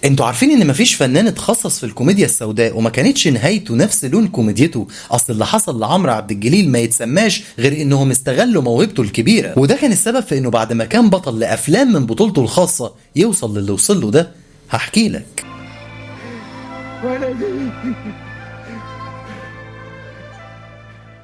انتوا عارفين ان مفيش فنان اتخصص في الكوميديا السوداء وما كانتش نهايته نفس لون كوميديته؟ اصل اللي حصل لعمرو عبد الجليل ما يتسماش غير انهم استغلوا موهبته الكبيرة، وده كان السبب في انه بعد ما كان بطل لافلام من بطولته الخاصة يوصل للي وصل له ده. هحكي لك.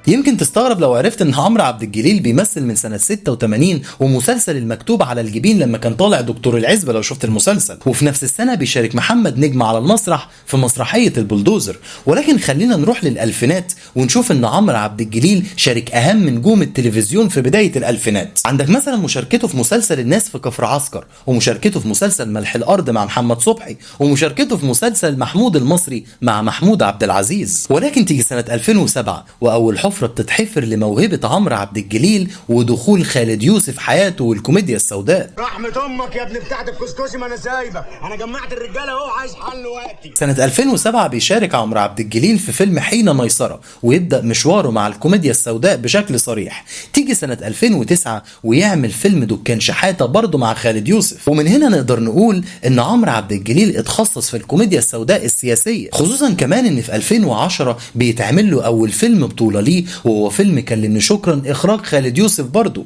يمكن تستغرب لو عرفت ان عمرو عبد الجليل بيمثل من سنة 86 ومسلسل المكتوب على الجبين لما كان طالع دكتور العزبة لو شفت المسلسل، وفي نفس السنة بيشارك محمد نجم على المسرح في مسرحية البلدوزر. ولكن خلينا نروح للألفينات ونشوف ان عمرو عبد الجليل شارك اهم نجوم التلفزيون في بداية الألفينات. عندك مثلا مشاركته في مسلسل الناس في كفر عسكر، ومشاركته في مسلسل ملح الأرض مع محمد صبحي، ومشاركته في مسلسل محمود المصري مع محمود عبد العزيز. ولكن تيجي سنة 2007 وأول حفرة بتتحفر لموهبة عمرو عبد الجليل ودخول خالد يوسف حياته والكوميديا السوداء. رحمة امك يا ابن بتاعت الكسكسي، ما انا سايبك، انا جمعت الرجالة اهو، عايز حل وقتي. سنة 2007 بيشارك عمرو عبد الجليل في فيلم حين ميسرة ويبدأ مشواره مع الكوميديا السوداء بشكل صريح. تيجي سنة 2009 ويعمل فيلم دكان شحاتة برضه مع خالد يوسف، ومن هنا نقدر نقول ان عمرو عبد الجليل اتخصص في الكوميديا السوداء السياسية، خصوصا كمان ان في 2010 بيتعمل له اول فيلم بطولة ليه وهو فيلم كلمني شكرا اخراج خالد يوسف برضه.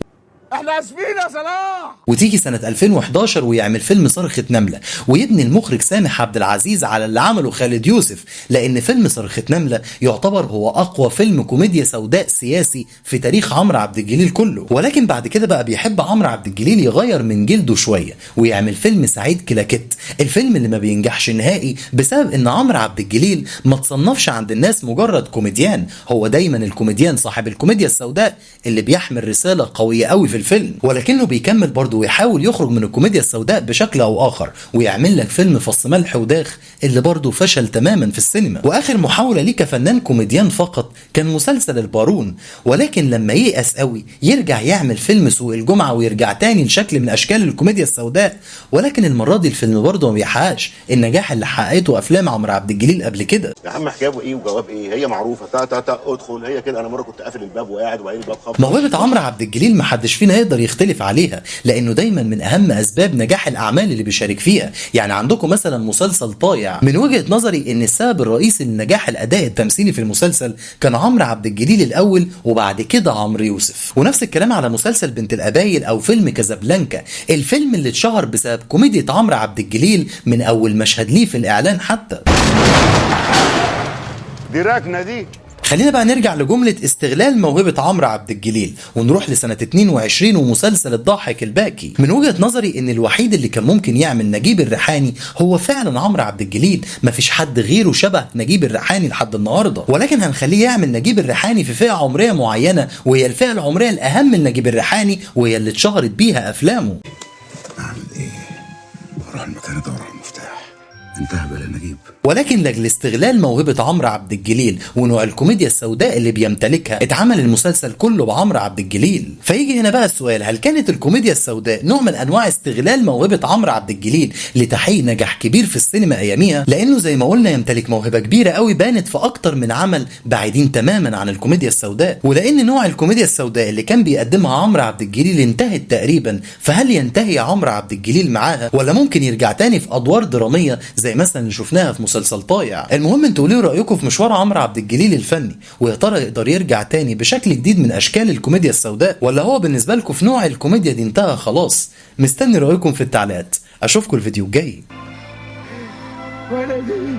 احنا اسفين يا صلاح. وتيجي سنة 2011 ويعمل فيلم صرخة نملة، ويبني المخرج سامح عبد العزيز على اللي عمله خالد يوسف، لأن فيلم صرخة نملة يعتبر هو أقوى فيلم كوميديا سوداء سياسي في تاريخ عمرو عبد الجليل كله. ولكن بعد كده بقى بيحب عمرو عبد الجليل يغير من جلده شوية ويعمل فيلم سعيد كلاكيت، الفيلم اللي ما بينجحش نهائي بسبب إن عمرو عبد الجليل ما تصنفش عند الناس مجرد كوميديان، هو دايما الكوميديان صاحب الكوميديا السوداء اللي بيحمل رسالة قوية قوي في الفيلم. ولكنه بيكمل برضه ويحاول يخرج من الكوميديا السوداء بشكل او اخر ويعمل لك فيلم فص ملح وداخ اللي برضه فشل تماما في السينما. واخر محاولة ليه كفنان كوميديان فقط كان مسلسل البارون، ولكن لما ييأس قوي يرجع يعمل فيلم سوق الجمعة ويرجع تاني لشكل من اشكال الكوميديا السوداء، ولكن المرة دي الفيلم برضه ما بيحققش النجاح اللي حققته افلام عمرو عبد الجليل قبل كده. يا عم حجابه ايه وجواب ايه، هي معروفة، تا تا تا ادخل، هي كده. انا مرة كنت قافل الباب وقاعد وبعدين الباب خبط. موهبة عمرو عبد الجليل محدش فينا يقدر يختلف عليها، لانه دايما من اهم اسباب نجاح الاعمال اللي بيشارك فيها. يعني عندكم مثلا مسلسل طايع، من وجهة نظري ان السبب الرئيسي لنجاح الاداء التمثيلي في المسلسل كان عمرو عبد الجليل الاول وبعد كده عمرو يوسف. ونفس الكلام على مسلسل بنت القبايل او فيلم كازابلانكا، الفيلم اللي اتشهر بسبب كوميديا عمرو عبد الجليل من اول مشهد ليه في الاعلان حتى. دي ركنة دي. خلينا بقى نرجع لجملة استغلال موهبة عمرو عبد الجليل ونروح لسنة 22 ومسلسل الضاحك الباكي. من وجهة نظري ان الوحيد اللي كان ممكن يعمل نجيب الريحاني هو فعلا عمرو عبد الجليل، مفيش حد غيره شبه نجيب الريحاني لحد النهارده. ولكن هنخليه يعمل نجيب الريحاني في فئة عمرية معينة، وهي الفئة العمرية الأهم من نجيب الريحاني وهي اللي اتشهرت بيها أفلامه. أعمل إيه؟ أروح المكان أدور على المفتاح. انتهى بلا نجيب. ولكن لاجل استغلال موهبة عمرو عبد الجليل ونوع الكوميديا السوداء اللي بيمتلكها اتعمل المسلسل كله بعمرو عبد الجليل. فيجي هنا بقى السؤال، هل كانت الكوميديا السوداء نوع من انواع استغلال موهبة عمرو عبد الجليل لتحقيق نجاح كبير في السينما اياميها؟ لانه زي ما قلنا يمتلك موهبة كبيرة قوي بانت في اكتر من عمل بعيدين تماما عن الكوميديا السوداء. ولان نوع الكوميديا السوداء اللي كان بيقدمها عمرو عبد الجليل انتهت تقريبا، فهل ينتهي عمرو عبد الجليل معاها ولا ممكن يرجع تاني في ادوار درامية زي مثلا اللي شفناها في مسلسل طايع؟ المهم انتوا قولوا رايكم في مشوار عمرو عبد الجليل الفني، ويا ترى يقدر يرجع تاني بشكل جديد من اشكال الكوميديا السوداء، ولا هو بالنسبة لكم في نوع الكوميديا دي انتهى خلاص؟ مستني رايكم في التعليقات. اشوفكم الفيديو الجاي. ولدي.